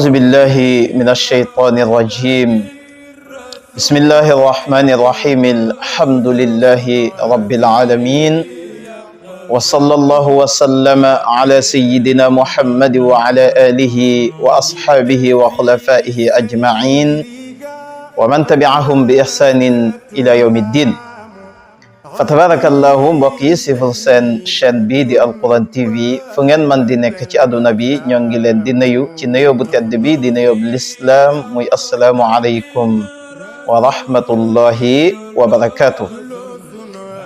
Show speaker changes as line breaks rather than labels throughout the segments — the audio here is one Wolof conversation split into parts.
أعوذ بالله من الشيطان الرجيم بسم الله الرحمن الرحيم الحمد لله رب العالمين وصلى الله وسلم على سيدنا محمد وعلى آله وأصحابه وخلفائه أجمعين ومن تبعهم بإحسان إلى يوم الدين fatabarakallahu mbokk yi sifur seen chaîne bii di Alquran TV fu ngeen man di nekk ci àdduna bi ñoo ngi leen di nuyu ci nuyoo bu tedd bi di nuyoo bu lislaam muy assalaamu aleykum wa rahmatullahi wa barakatuh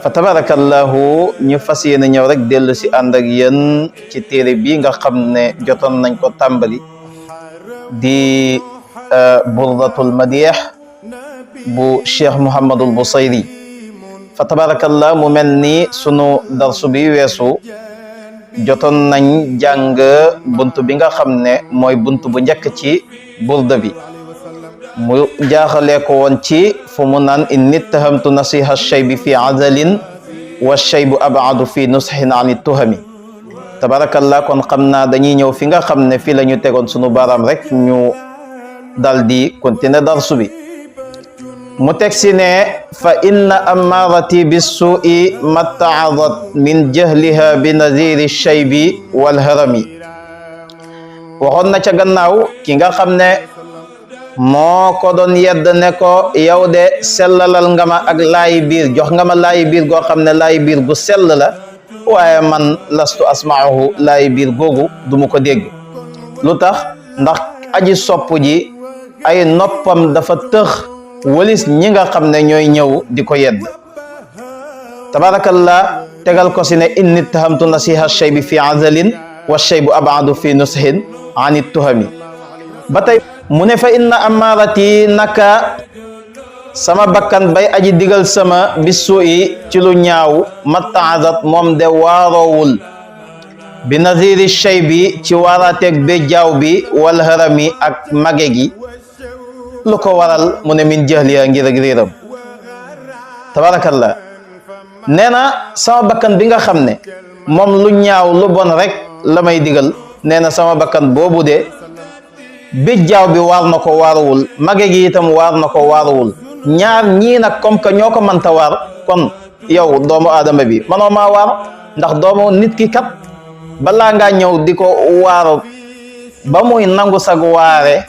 fatabarakallahu ñu fas yéene ñëw rek dellu si ànd ak yéen ci téere bi nga xam ne jotoon nañ ko tàmbali di burdatul madih bu Cheikh Mouhamadul Busayri fa tabarakallah mu mel ni sunu darsu bi weesu jotoon nañ jàng bunt bi nga xam ne mooy bunt bu njëkk ci burda bi mu jaaxalee ko woon ci fu mu naan inni tahamtu nasiha shaybi fi azalin wa shaybu abadu fi nushin an tuhami tabarakallah kon xam naa dañuy ñëw fi nga xam ne fii la ñu tegoon sunu baaraam rek ñu dal di continuer darsu bi mu teg si ne fa inna ammarati bissu'i matta'adat min jahliha bi nadiri shaybi wal harami waxoon na ca gannaaw ki nga xam ne moo ko doon yedd ne ko yow de sellalal nga ma ak laayi biir jox nga ma laayi biir goo xam ne laayi biir gu sell la waaye man lastu asma'uhu laayi biir googu du mu ko dégg lu tax ndax aji sopp ji ay noppam dafa tëx walis ñi nga xam ne ñooy ñëw di ko yedd tabarakallah tegal ko si ne inni tahamtu nasiha shaybi fi azalin wa shaybu abadu fi nushin ani tuhami ba tey mu ne fa inna amarati naka sama bakkan bay aji digal sama bissu yi ci lu ñaaw mattaazat moom de waaroowul bi naziri shaybi ci waaraateeg béjjaaw bi wal harami ak mage gi lu ko waral mu ne min jahliya ngir ak réeram tabarakallah nee na sama bakkan bi nga xam ne moom lu ñaaw lu bon rek la may digal nee na sama bakkan boobu de bijjaaw bi waar na ko waaruwul mage gi itam waar na ko waaruwul ñaar ñii nag comme que ñoo ko mënta waar kon yow doomu aadama bi manoo maa waar ndax doomu nit ki kat balaa ngaa ñëw di ko waaru ba muy nangu sag waare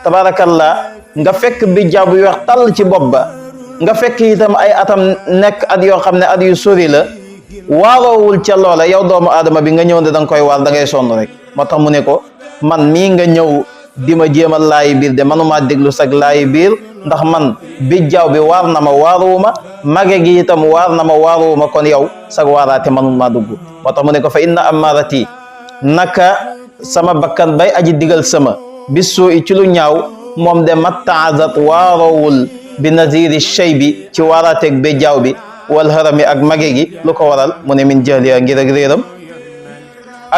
tabarakallah nga fekk bijjaaw bi weex tàll ci bopp ba nga fekk itam ay atam nekk at yoo xam ne at yu sori la waaroowul ca loola yow doomu aadama bi nga ñëw ne da nga koy waar da ngay sonn rek moo tax mu ne ko man mii nga ñëw di ma jéem a laayi biir de manumaa déglu sag laayi biir ndax man bijjaaw bi waar na ma waaruwuma mage gi itam waar na ma waaruwuma kon yow sag waaraate manumaa dugg moo tax mu ne ko fa inna amarati naka sama bakkan bay aji digal sama bissu i ci lu ñaaw moom de mattaazat waaroowul bi naziri shaybi ci waaraateeg béjjaaw bi wal harami ak mage gi lu ko waral mu ne min jahliya ngir ak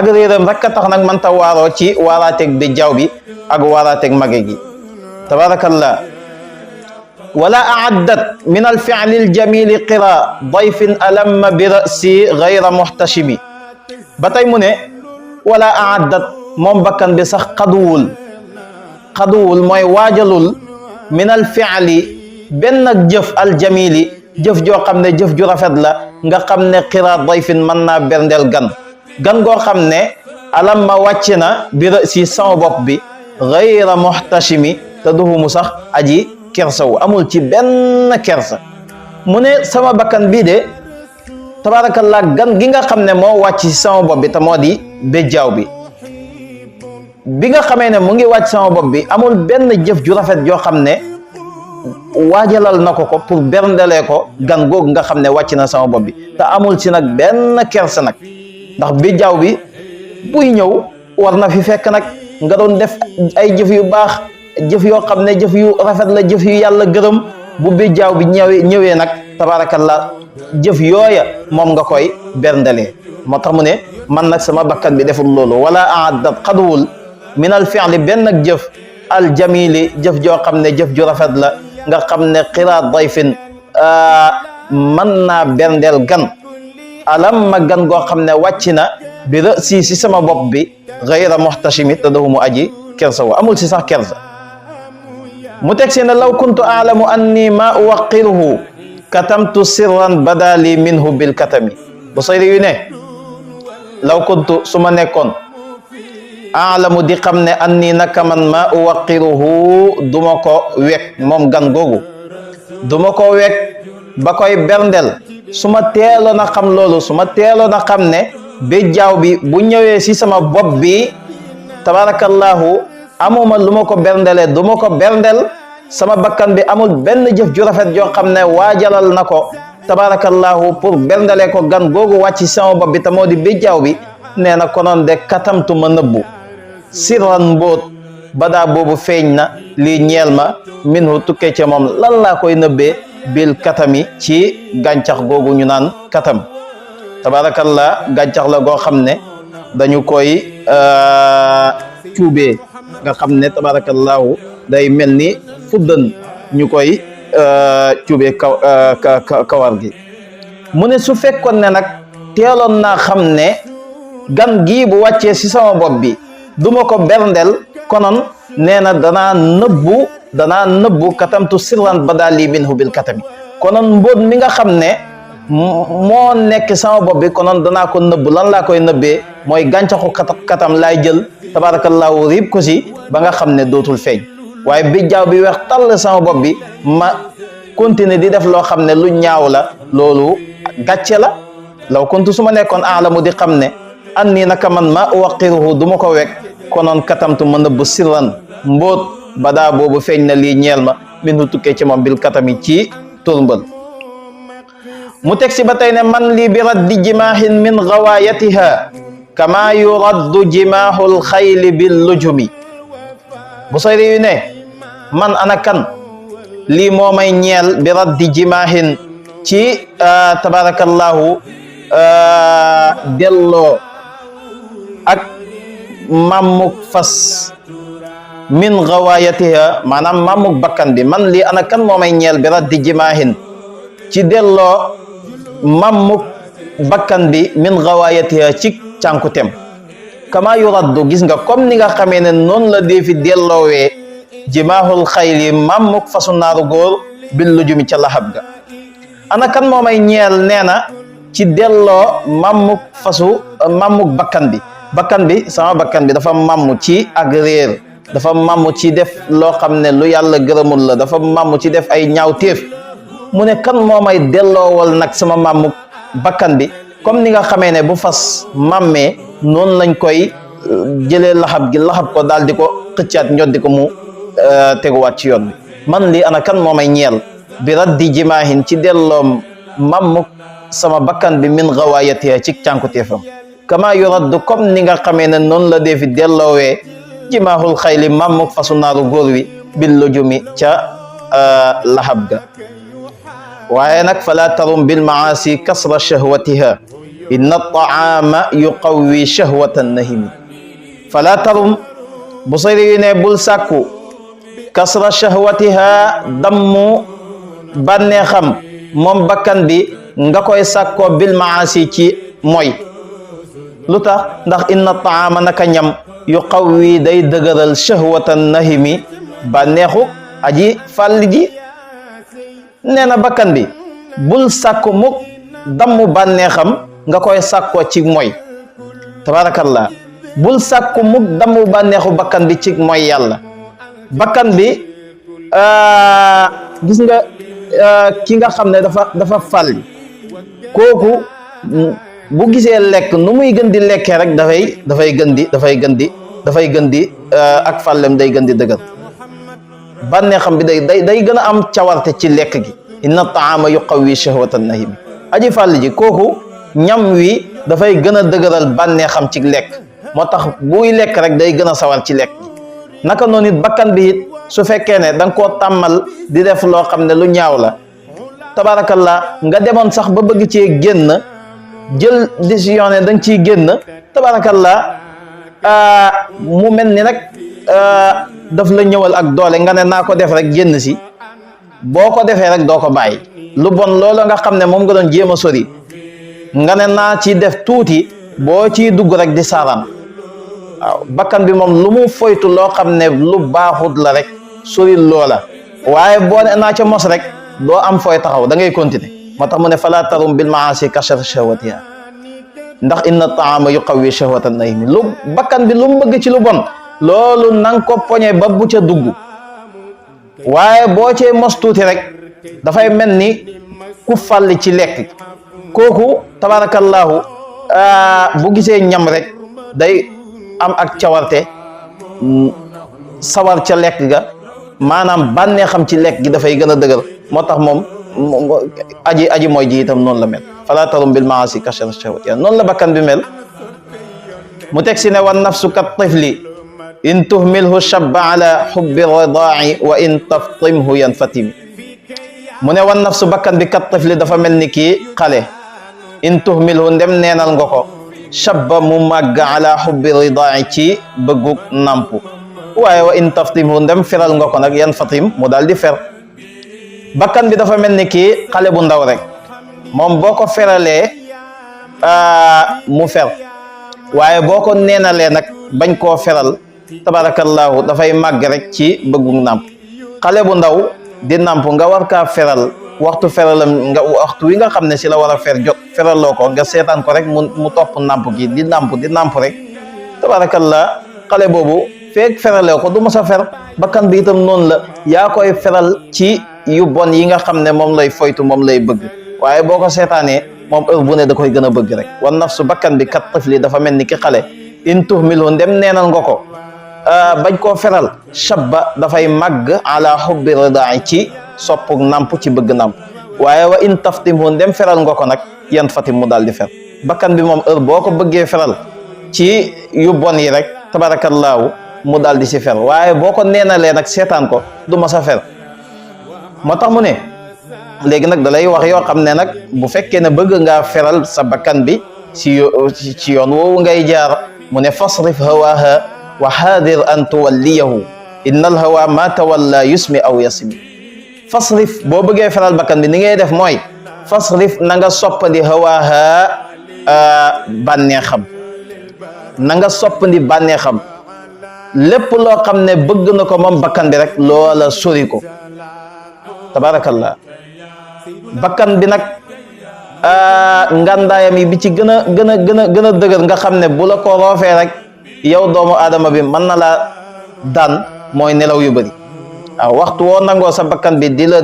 réeram rek a tax nag manta waaroo ci waaraateeg béjjaaw bi ak waaraateeg mage gi tabarakallah wala aaddat min alfi'li aljamili qira dayfin alamma bi ra'si gayra muhtashimi ba tey mu ne wala aaddat moom bakkan bi sax xaduwul mooy waajalul min al fi'li benn ak jëf al jamili jëf joo xam ne jëf ju rafet la nga xam ne xiraa dayfin mën naa berndeel gan goo xam ne alam ma wàcc na bi si sama bopp bi gayra muhtashimi te duhumu sax aji kersawu amul ci benn kersa mu ne sama bakkan bii de tabarakallah gan gi nga xam ne moo wàcc si sama bopp bi te moo di béjjaaw bi nga xamee ne mu ngi wàcc sama bopp bi amul benn jëf ju rafet joo xam ne waajalal na ko pour berndelee ko gan googu nga xam ne wàcc na sama bopp bi te amul ci nag benn kersa nag ndax bijjaaw bi buy ñëw war na fi fekk nag nga doon def ay jëf yu baax jëf yoo xam ne jëf yu rafet la jëf yu yàlla gërëm bu bijjaaw bi ñëwee nag tabarakallah jëf yooya moom nga koy berndelee moo tax mu ne man nag sama bakkan bi deful loolu wala aaddat xaduwul min al fi'li benn ak jëf al jamili jëf joo xam ne jëf ju rafet la nga xam ne xiraa dayfin mën naa berndeel gan alam ma gan goo xam ne wàcc na bi rësi si sama bopp bi gayra muhtashimi te dahumu aji kersa wa amul si sax kersa mu teg si ne law kuntu aalamu anni ma uwaqiruhu katamtu sirran badali minhu bil katami Busayri yu ne law kuntu su ma nekkoon aalamu di xam ne anni naka man ma uwaqiruhu duma ko wekk moom gan googu duma ko wekk ba koy berndel su ma teeloon a xam loolu su ma teeloon a xam ne béjjaaw bi bu ñëwee si sama bopp bi tabarakallahu amuma lu ma ko berndele du ma ko berndel sama bakkan bi amul benn jëf ju rafet joo xam ne waajalal na ko tabarakallahu pour berndele ko gan googu wàcc sama bopp bi te moo di béjjaaw bi nee na konoon de katamtu ma nëbbu sirran mbóot badaa boobu feeñ na lii ñeel ma minhu tukkee ca moom lan laa koy nëbbee bil katami ci gàncax googu ñu naan katam tabarakallah gàncax la goo xam ne dañu koy cuubee nga xam ne tabarakallahu day mel ni fuddan ñu koy cuubee kawar gi mu ne su fekkoon ne nag teeloon naa xam ne gan gii bu wàccee si sama bopp bi duma ko berndel konoon nee na danaa nëbbu katamtu sirran badali minhu bil katami konoon mbóot mi nga xam ne moo nekk sama bopp bi konoon danaa ko nëbb lan laa koy nëbbee mooy gàncaxu katam laay jël tabarakallahu riib ko si ba nga xam ne dootul feeñ waaye bijjaaw bi weex tàll sama bopp bi ma continuer di def loo xam ne lu ñaaw la loolu gàcce la law kuntu su ma nekkoon aalamu di xam ne anni naka man ma uwaqiruhu du ma ko wekk konoon katamtu ma nëbb sirran mbóot badaa boobu feeñ na lii ñeel ma minhu tukkee ci moom bil katami ci turmbal mu teg si ba tey ne man lii bi raddi jimaahin min gawaayatiha kama yuraddu jimaahul xayli bil lujumi Busayri yu ne man ana kan lii moo may ñeel bi raddi jimaahin ci tabarakallahu delloo ak mammuk fas min gawaayatiha maanaam mammuk bakkan bi man lii ana kan moo may ñeel bi raddi jimaahin ci delloo mammuk bakkan bi min gawaayatiha ci cànkutem kama yuraddu gis nga comme ni nga xamee ne noonu la dee fi delloowee jimaahul xayli mammuk fasu naaru góor bil lujumi ca lahab ga ana kan moo may ñeel nee na ci delloo mammuk bakkan bi sama bakkan bi dafa mamm ci ak réer dafa mamm ci def loo xam ne lu yàlla gërëmul la dafa mamm ci def ay ñaawteef mu ne kan moo may delloowal nag sama mammuk bakkan bi comme ni nga xamee ne bu fas mammee noonu lañ koy jëlee laxab ko daal di ko xëccaat ñoddi ko mu teguwaat ci yoon bi man lii ana kan moo may ñeel bi raddi jimaahin ci delloo mammuk sama bakkan bi min gawaayatiha ci cànkuteefam kama yuraddu comme ni nga xamee ne noonu la dee fi delloowee jimaahul xayli mammuk fasu naaru góor wi bil lujumi ca lahab ga waaye nag fala tarum bil maasi kasra shahwatiha inna taama yuqawwi shahwata nahimi fala tarum Busayri yu ne bul sàkku kasra shahwatiha dammu bànneexam moom bakkan bi nga koy sàkkoo bil maasi ci mooy lu tax ndax inna taama naka ñam yuqawwi day dëgëral shahwata nahimi bànneexu aji fàlli ji nee na bakkan bi bul sàkku mukk dammu bànneexam nga koy sàkkoo ci mooy tabarakallah bul sàkku mukk dammu bànneexu bakkan bi ci mooy yàlla bakkan bi gis nga ki nga xam ne dafa fàlli kooku bu gisee lekk nu muy gën di lekkee rek dafay gën di ak fàllem day gën di dëgër bànneexam bi day gën a am cawarte ci lekk gi inna taama yuqawwi shahwata nahimi aji fàll ji kooku ñam wi dafay gën a dëgëral bànneexam ci lekk moo tax buy lekk rek day gën a sawar ci lekk naka noonu it bakkan bi it su fekkee ne da nga koo tàmmal di def loo xam ne lu ñaaw la tabarakallah nga demoon sax ba bëgg cee génn jël décision ne da nga ciy génn tabarakallah mu mel ni nag daf la ñëwal ak doole nga ne naa ko def rek génn si boo ko defee rek doo ko bàyyi lu bon loolu nga xam ne moom nga doon jéem a sori nga ne naa ci def tuuti boo ciy dugg rek di saaraan waaw bakkan bi moom lu mu foytu loo xam ne lu baaxut la rek sori loola waaye boo ne naa ca mos rek doo am fooy taxaw da ngay continuer moo tax mu ne fala tarum bil maasi kashat shahwatiha ndax inna taama yuqawi shahwata naymi lu bakkan bi lu mu bëgg ci lu bon loolu nang ko poñe ba bu ca dugg waaye boo cee mos tuuti rek dafay mel ni ku fàlli ci lekk kooku tabarakallahu bu gisee ñam rek day am ak cawarte sawar ca lekk ga maanaam bànnee xam ci lekk gi dafay gën a dëgër moo tax moom aji mooy ji itam noonu la mel fala tarum bil maasi kashat shahwat noonu la bakkan bi mel mu teg si ne wan nafsu kat tifli in tuhmilhu shabba ala hubbi ridaa'i wa in taftimhu yanfatim mu ne wan nafsu bakkan bi kat tifli dafa mel ni kii xale in tuhmilhu ndem neenal nga ko shabba mu màgg ala hubbi ridaa'i ci bëggug nampu waaye wa in taftimhu ndem feral nga ko nag yanfatim mu daal di fer bakkan bi dafa mel ni kii xale bu ndaw rek moom boo ko feralee mu fer waaye boo ko neenalee nag bañ koo feral tabarakallahu dafay màgg rek ci bëggu nàmp xale bu ndaw di nàmp nga war kaa feral waxtu feralam nga waxtu wi nga xam ne si la war a fer jot feraloo ko nga seetaan ko rek mu topp nàmp gi di nàmp rek tabarakallah xale boobu feeg feralee ko du mos a fer bakkan bi itam noonu la yaa koy feral ci yu bon yi nga xam ne moom lay foytu moom lay bëgg waaye boo ko seetaanee moom heure bu ne da koy gën a bëgg rek wan nafsu bakkan bi kat tifli dafa mel ni ki xale in tuhmilhu ndem neenal nga ko bañ koo feral shabba dafay màgg ala hubbi rida'i ci soppuk namp ci bëgg namp waaye wa in taftimhu ndem feral nga ko nag yan fatim mu daal di fer bakkan bi moom heure boo ko bëggee feral ci yu bon yi rek tabarakallahu mu daal di si fer waaye boo ko neenalee nag seetaan ko du ma sa fer moo tax mu ne léegi nag da lay wax yoo xam ne nag bu fekkee ne bëgg ngaa feral sa bakkan bi ci yoon woowu ngay jaar mu ne fasrif hawaha wa hadir an tuwalliyahu inna al hawa ma tawalla yusmi aw yasmi fasrif boo bëggee feral bakkan bi ni ngay def mooy fasrif na nga soppandi hawaha bànneexam na nga soppandi bànneexam lépp loo xam ne bëgg na ko moom bakkan bi rek loola sori ko tabarakallah bakkan bi nag ngandaayam yi bi ci gën a dëgër nga xam ne bu la ko roofee rek yow doomu aadama bi mën na laa daan mooy nelaw yu bëri waaw waxtu woo nangoo sa bakkan bi di la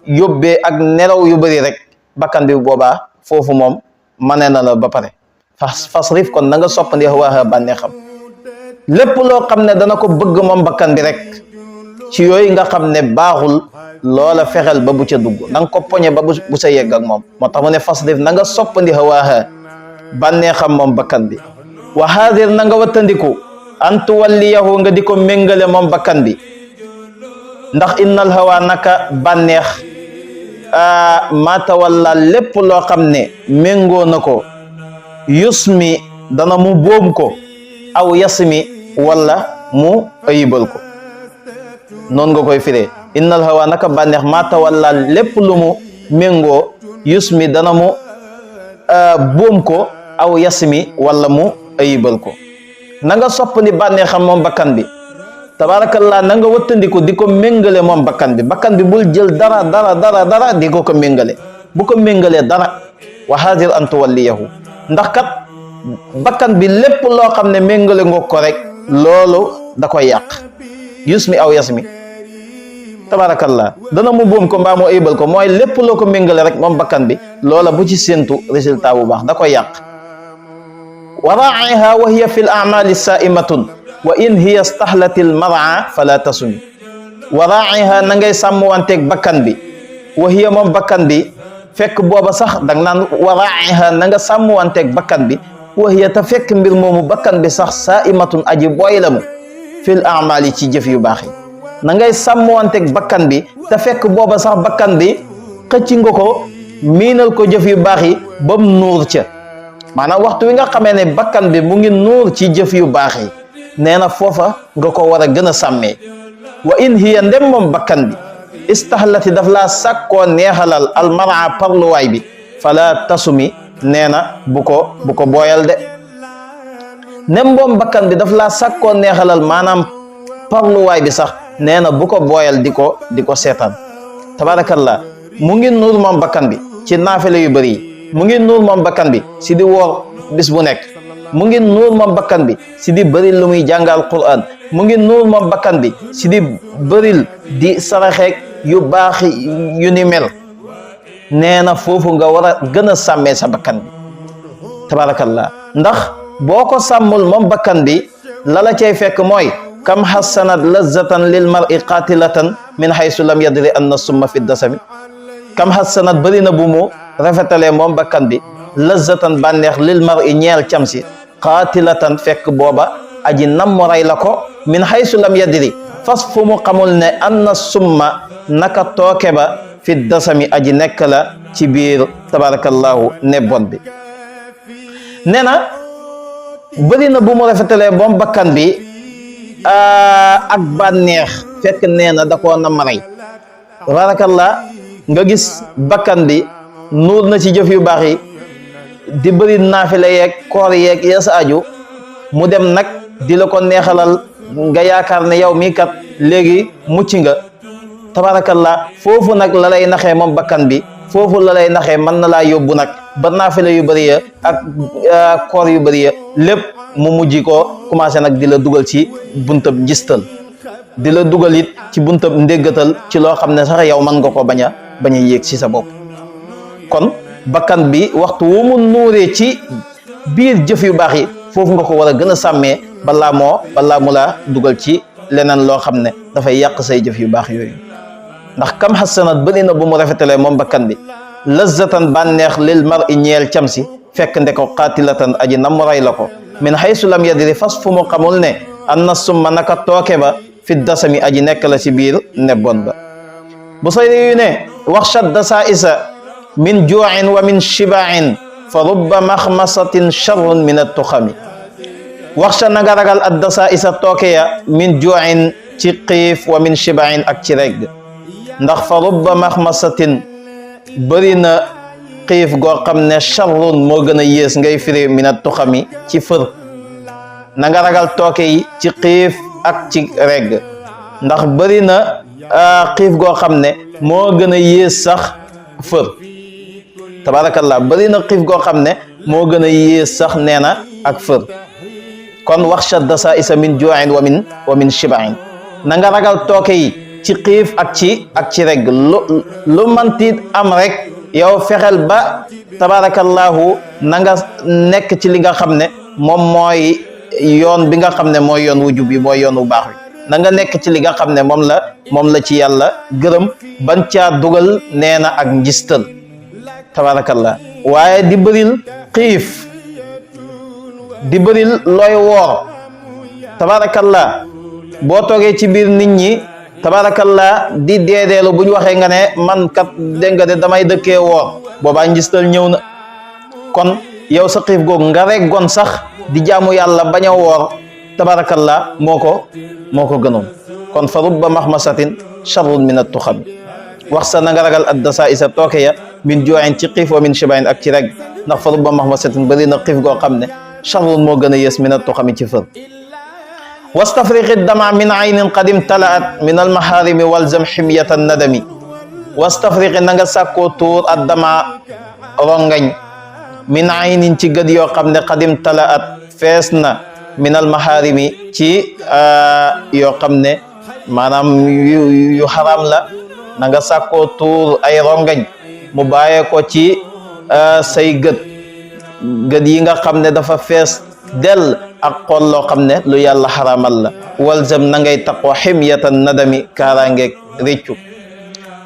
yóbbee ak nelaw yu bëri rek bakkan bi boobaa foofu moom mane na la ba pare fasrif kon na nga soppandi waa bànneexam lépp loo xam ne dana ko bëgg moom bakkan bi rek ci yooyu nga xam ne baaxul loola fexeel ba bu ca dugg na nga ko poñe ba bu sa yegg ak moom moo tax mu ne fasrif na nga soppandi hawaaha bànneexam moom bakkan bi wa haadir na nga wattandiku an tuwalliyahu nga di ko méngale moom bakkan bi ndax innal hawa naka bànneex ma tawalla lépp loo xam ne méngoo na ko yusmi dana mu boom ko aw yasmi wala mu ayibal ko noonu nga koy firee innal hawa naka bànneex ma tawalla lépp lu mu méngoo yusmi dana mu boom ko aw yasmi wala mu ayibal ko na nga soppandi bànneexam moom bakkan bi tabarakallah na nga wattandiku di ko méngale moom bakkan bi bul jël dara di ko méngale bu ko méngalee dara wa hadir an tuwalliyahu ndax kat bakkan bi lépp loo xam ne méngale nga ko rek loolu da koy yàq yusmi aw yasmi tabarakallah dana mu boom ko mbaa mu ayibal ko mooy lépp loo ko méngale rek moom bakkan bi loola bu ci séentu résultat bu baax da koy yàq wa raa'iha wa hiya fi l a'mali sa'imatun wa in hiya stahlati l mar'a fala tasumi wa raa'iha na ngay sàmmwanteeg bakkan bi wa hiya moom bakkan bi fekk booba sax dang naan wa raa'iha na nga sàmmwanteeg bakkan bi wa hiya te fekk mbir moomu bakkan bi sax sa'imatun aji booy la mu fil a'mali ci jëf yu baax yi na ngay sàmmwanteeg bakkan bi te fekk booba sax bakkan bi xëcc nga ko miinal ko jëf yu baax yi bam nuur ca maanaam waxtu wi nga xamee ne bakkan bi mu ngi nuur ci jëf yu baax yi nee na foofa nga ko war a gën a sàmmee wa in hiya ndem moom bakkan bi istahlati daf laa sàkkoo neexalal almara parluwaay bi fala tasumi nee na bu ko booyal de nem moom bakkan bi daf laa sàkkoo neexalal maanaam parluwaay bi sax nee na bu ko booyal di ko seetaan tabarakallah mu ngi nuur moom bakkan bi ci naafile yu bëri yi mu ngi nuur moom bakkan bi si di woor bis bu nekk mu ngi nuur moom bakkan bi si di bëril lu muy jàngal Qur'an mu ngi nuur moom bakkan bi si di bëril di saraxeek yu baax yu ni mel nee na foofu nga war a gën a sàmmee sa bakkan bi tabarakallah ndax boo ko sàmmul moom bakkan bi lala cay fekk mooy kam hassanat lazzatan lil mar'i qatilatan min haysu lam yadri anna summa fi dasami kam hassanat bëri na bu mu rafetalee moom bakkan bi lazzatan bànneex lil mar'i ñeel cam si qatilatan fekk booba aji nam ray la ko min haysu lam yadri fas fu mu xamul ne anna summa naka tooke ba fi dasami aji nekk la ci biir tabarakallahu nebbon bi nee na bëri na bu mu rafetalee moom bakkan bi ak bànneex fekk nee na da koo nam rey tabarakallah nga gis bakkan bi nuur na ci jëf yu baax yi di bëri naafile yeeg koor yeeg yees aju mu dem nag di la ko neexalal nga yaakaar ne yow mii kat léegi mucc nga tabarakallah foofu nag la lay naxee moom bakkan bi foofu la lay naxee mën na laa yóbbu nag ba naafile yu bëri ya ak koor yu bëri ya lépp mu mujj ko commencé nag di la dugal ci buntab njistal di la dugal it ci buntab ndéggatal ci loo xam ne sax yow mën nga ko bañ a yéeg ci sa bopp kon bakkan bi waxtu wu mu nuuree ci biir jëf yu baax yi foofu nga ko war a gën a sàmmee balaa mu laa dugal ci leneen loo xam ne dafay yàq say jëf yu baax yooyu ndax kam xasanat bëri na bu mu rafetalee moom bakkan bi lazzatan bànneex lil mar'i ñeel cam si fekk nde ko qatilatan aji nam ray la ko min haysu lam yadri fas fu mu xamul ne anna summa naka tooke ba fi dasami aji nekk la ci biir nebbon ba bu sayri yu ne wax shadda saa isa min juu'in wa min shiba'in fa rubba maxmasatin sharrun min at-tuxami wax sha nanga ragal adda saa isa tooke ya min juu'in ci xiif wa min shiba'in ak ci regg ndax fa rubba maxmasatin bëri na xiif goo xam ne sharrun moo gën a yées ngay firi min at-tuxami ci fër na nga ragal tooke yi ci xiif ak ci regg ndax bëri na xiif goo xam ne moo gën a yées sax fër tabarakallah bëri na xiif goo xam ne moo gën a yées sax nee na ak fër kon wax shadda saa isa min juu'in wa min shiba'in na nga ragal tooke yi ci xiif ak ci regg lu mantiit am rek yow fexeel ba tabarakallahu na nga nekk ci li nga xam ne moom mooy yoon bi nga xam ne mooy yoon wu jub bi mooy yoon wu baax wi na nga nekk ci li nga xam ne moom la ci yàlla gërëm ban caa dugal nee na ak njistal tabarakallah waaye di bëril xiif di bëril looy woor tabarakallah boo toogee ci biir nit ñi tabarakallah di deedeelu bu ñu waxee nga ne man kat dégg nga de damay dëkkee woor boobaa njistal ñëw na kon yow sa xiif googu nga reggoon sax di jaamu yàlla bañ a woor tabarakallah moo ko gënoon kon fa rubba maxmasatin sharrun min at-tuxami wax sa na nga ragal adda saa isa tooke ya min juu'in ci xiif wa min shibain ak ci reg ndax fa rubba maxmasatin bëri na xiif goo xam ne sharrun moo gën a yées min at-tuxami ci fër wastafriqi dama min aynin qadim talaat min almaharimi walzam ximyata nadami wastafriqi na nga sàkkoo tuur ad dama rongañ min aynin ci gët yoo xam ne qadim talaat fees na min almaharimi ci yoo xam ne maanaam yu xaraam la na nga sàkkoo tuur ay rongañ mu bàyyee ko ci say gët yi nga xam ne dafa fees del ak xool loo xam ne lu yàlla xaraamal la walzam na ngay taqoo ximyatan nadami kaaraangeeg réccu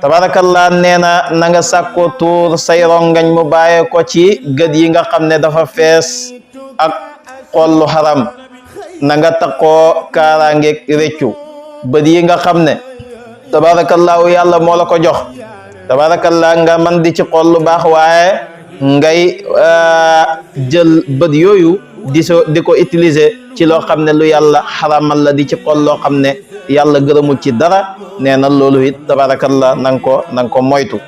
tabarakallah nee na nga sàkkoo tuur say rongañ mu bàyyee ko ci gët yi nga xam ne dafa fees ak xool lu xaram na nga taqoo kaaraangeeg réccu bët yi nga xam ne tabarakallahu yàlla moo la ko jox tabarakallah nga man di ci xool lu baax waaye ngay jël bët yooyu di ko utiliser ci loo xam ne lu yàlla xaramal la di ci xool loo xam ne yàlla gërëmul ci dara nee na loolu it tabarakallah na nga ko moytu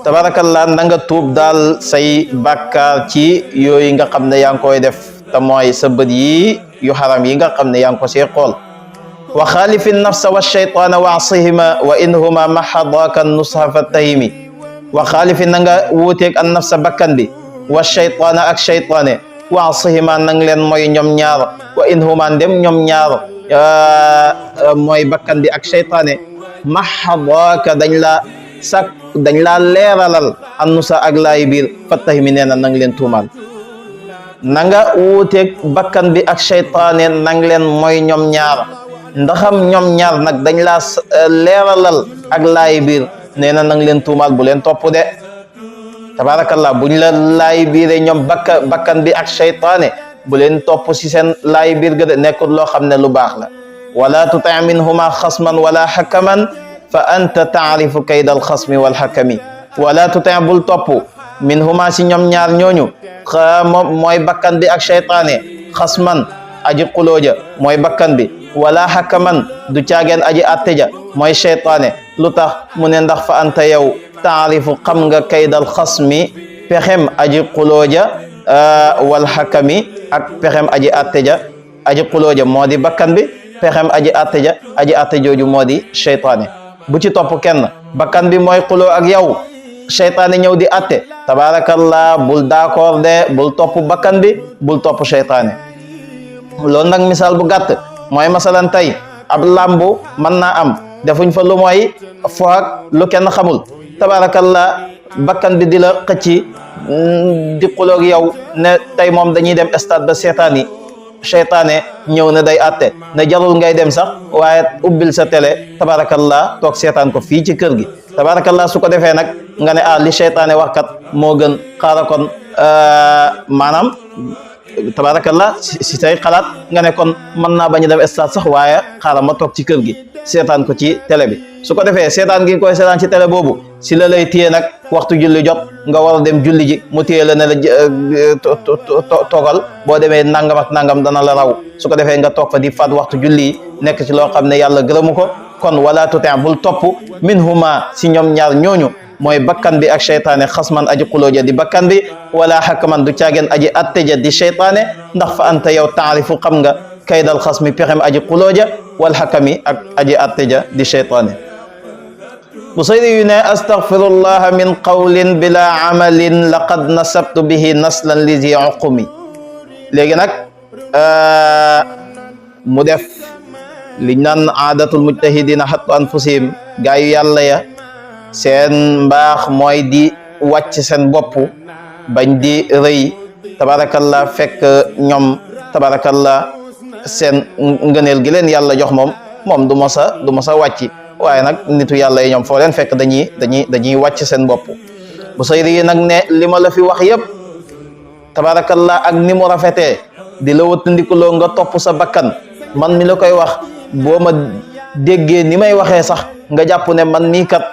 tabarakallah na nga tuub daal say bàkkaar ci yooyu nga xam ne yaa ngi koy def te mooy sa bët yi yu xaram yi nga xam ne yaa ngi ko see xool wa xaalifi nafsa wa shaytaana wa asihima wa inhuma mahadaka nusha fatahimi wa xaalifi na nga wuuteeg an nafsa bakkan bi wa shaytaana ak shaytaane wa asihima nang leen mooy ñoom ñaar wa inhuma ndem ñoom ñaar mooy bakkan bi ak shaytaane mahadaka dañ laa leeralal an nusha ak laay biir fatahimi nee na nang leen tuumaal na nga wuuteeg bakkan bi ak shaytaane nang leen mooy ñoom ñaar ndaxam ñoom ñaar nag dañ laa leeralal ak laay biir nee na nang leen tuumaal bu leen topp de tabarakallah buñ la laay biire ñoom bakkan bi ak shaytaane bu leen topp si seen laay biir ga de nekkul loo xam ne lu baax la wala tuti minhuma xasman wala xakaman fa anta taarifu kayda alxasmi walxakami wala tuti bul topp minhuma si ñoom ñaar ñooñu mooy bakkan bi ak shaytaane xasman aji xulooja mooy bakkan bi wala xakaman du caageen aji atteja mooy shaytaane lu tax mu ne ndax fa anta yow taarifu xam nga kaydal xasmi pexem aji xulooja wal xakami ak pexem aji atteja aji xulooja moo di bakkan bi pexem aji atte jooju moo di shaytaane bu ci topp kenn bakkan bi mooy xuloo ak yow shaytaane ñëw di atte tabarakallah bul d'accord de bul topp bakkan bi bul topp shaytaane loolu nag misaal bu gàtt mooy masalan tey ab làmbu mën naa am defuñ fa lu mooy fo ak lu kenn xamul tabarakallah bakkan bi di la xëcci di xuloog yow ne tey moom dañuy dem stade ba seetaan yi seytaane ñëw na day atte ne jarul ngay dem sax waaye ubbil sa télé tabarakallah toog seetaan ko fii ci kër gi tabarakallah su ko defee nag nga ne li seytaane wax kat moo gën xaara kon maanaam tabarakallah si say xalaat nga ne kon mën naa bañ a dem stade sax waaye xaaral ma toog ci kër gi seetaan ko ci télé bi su ko defee seetaan gi koy seetaan ci télé boobu si la lay téye nag waxtu julli jot nga war a dem julli ji mu téye la ne la toogal boo demee nangam ak nangam dana la raw su ko defee nga toog fa di faat waxtu julli yi nekk ci loo xam ne yàlla gërëmu ko kon wala tuti bul topp minhuma si ñoom ñaar ñooñu mooy bakkan bi ak seytaane xasman aji xulooja di bakkan bi wala xakaman du caageen aji atteja di seytaane ndax fa anta yow taarifu xam nga kaydal xasmi pexem aji xulooja wal xakami ak aji atteja di seytaane Busayri yu ne astaghfirullah min qawlin bila amalin laqad nasabtu bihi naslan li zi uqumi léegi nag mu def liñ naan aadatul mujtahidina hattu anfusihim gaa yu yàlla ya seen mbaax mooy di wàcc seen bopp bañ di rëy tabarakallah fekk ñoom tabarakallah seen ngëneel gi leen yàlla jox moom du mos a wàcc waaye nag nitu yàlla yi ñoom foo leen fekk dañuy wàcc seen bopp Busayri yi nag ne li ma la fi wax yëpp tabarakallah ak ni mu rafetee di la wëttandikuloo nga topp sa bakkan man mi la koy wax boo ma déggee ni may waxee sax nga jàpp ne man mii kat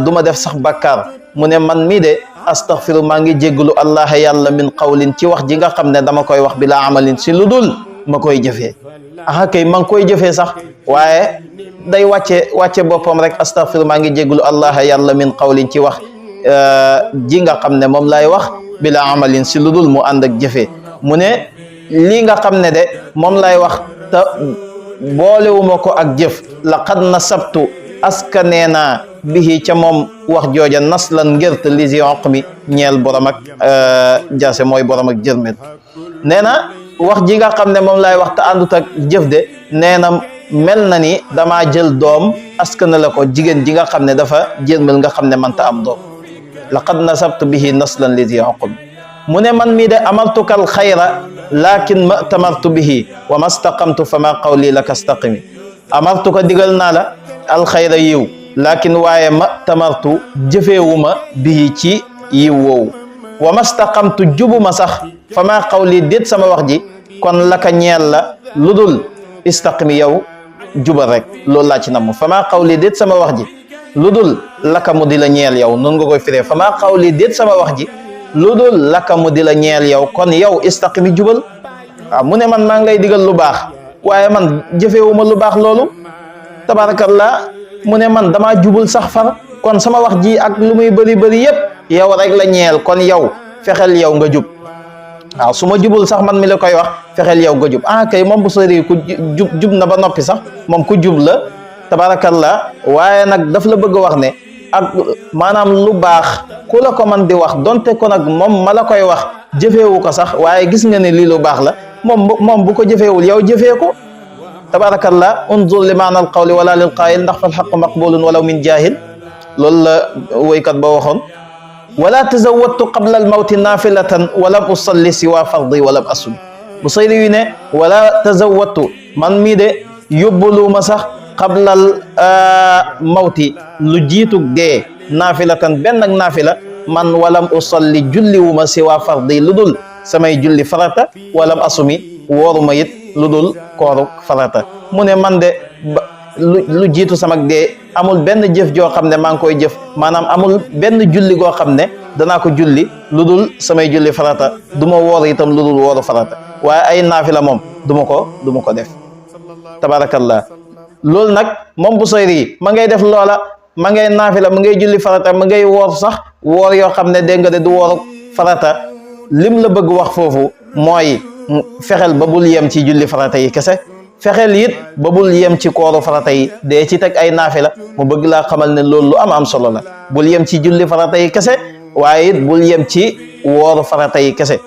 du ma def sax bakkaar mu ne man mii de astaghfiru maa ngi jéggalu allah yàlla min qawlin ci wax ji nga xam ne dama koy wax bila amalin si lu dul ma koy jëfee aha kay maa ngi koy jëfee sax waaye day wàcce boppam rek astaghfiru maa ngi jéggalu allah yàlla min qawlin ci wax ji nga xam ne moom lay wax bila amalin si lu dul mu ànd ak jëfee mu ne lii nga xam ne de moom lay wax te boolewuma ko ak jëf laqad nasabtu askanee naa bihi ca moom wax jooja naslan ngert li zi uqmi ñeel borom ak jaase mooy borom ak jërmet nee na wax ji nga xam ne moom lay wax te àndut ak jëf de nee na mel na ni damaa jël doom askana la ko jigéen ji nga xam ne dafa jërmel nga xam ne mënta am doom laqad nasabtu bihi naslan li zi uqmi mu ne man mii de amartuka al xayra lakin ma tamartu bihi wa ma staqamtu fa ma qawli laka staqimi amartuka digal naa la al xayra yiw lakin waaye ma tamartu jëfeewuma bihi ci yiw woowu wa ma staqamtu jubuma sax fa ma qawli déet sama wax ji kon laka ñeel la lu dul istaqimi yow jubal rek loolu laa ci namm fa ma qawli déet sama wax ji lu dul laka mu di la ñeel yow noonu nga koy firee fa ma qawli déet sama wax ji lu dul laka mu di la ñeel yow kon yow istaqimi jubal waaw mu ne man maa ngi lay digal lu baax waaye man jëfewuma lu baax loolu tabarakallah mu ne man damaa jubul sax far kon sama wax ji ak lu muy bëri bëri yëpp yow rek la ñeel kon yow fexeel yow nga jub waaw su ma jubul sax man mi la koy wax fexeel yow nga jub kay moom bu sori ku jub na ba noppi sax moom ku jub la tabarakallah waaye nag daf la bëgg a wax ne ak maanaam lu baax ku la ko man di wax donte ko nag moom ma la koy wax jëfeewu ko sax waaye gis nga ne lii lu baax la moom bu ko jëfeewul yow jëfee ko tabarakallah unzur li maana al qawli wala lil qaayil ndax fal xaqu maqbulun walaw min jaahil loolu la woykat ba waxoon wala tazawwadtu qabla al mawti nafilatan walam usalli siwa fardi walam asum bu sayri yu ne wala tazawwadtu man mii de yóbbuluuma sax qabla al mawti lu jiitug dee nafilatan benn ak nafila man walam usalli julliwuma siwa fardi lu dul samay julli farata walam asumi wooruma it lu dul kooru farata mu ne man de lu jiitu samak dee amul benn jëf joo xam ne maa ngi koy jëf maanaam amul benn julli goo xam ne danaa ko julli lu dul samay julli farata du ma woor itam lu dul wooru farata waaye ay naafila moom du ma ko def tabarakallah loolu nag moom bu sayri ma ngay def loola ma ngay naafila ma ngay julli farata ma ngay woor sax woor yoo xam ne dégg nga de du wooru farata lim la bëgg wax foofu mooy fexeel ba bul yem ci julli farata yi kese fexeel it ba bul yem ci kooru farata yi dee ci teg ay naafila mu bëgg laa xamal ne loolu lu am solo la bul yem ci julli farata yi kese waaye it bul yem ci wooru farata yi kese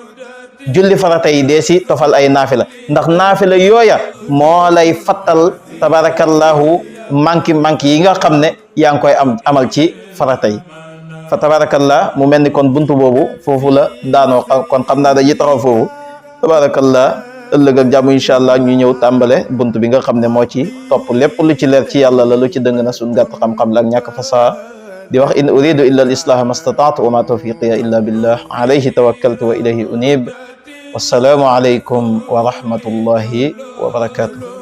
julli farata yi dee si tofal ay naafila ndax naafila yooya moo lay fattal tabarakallahu manki yi nga xam ne yaa ngi koy amal ci farata yi fa tabarakallah mu mel ni kon buntu boobu foofu la daanoo kon xam naa dañuy taxaw foofu tabarakallah ëllëg ak jàmm incha allah ñu ñëw tàmbale bunt bi nga xam ne moo ci topp lépp lu ci leer ci yàlla la lu ci dëng na suñ gàtt xam-xam la ak ñàkk fasaa di wax in uridu illa al islaha mastataatu wa ma tawfiqiya illa billah alayhi tawakkaltu wa ilayhi unib wassalaamu alaykum wa rahmatullahi wa barakatuh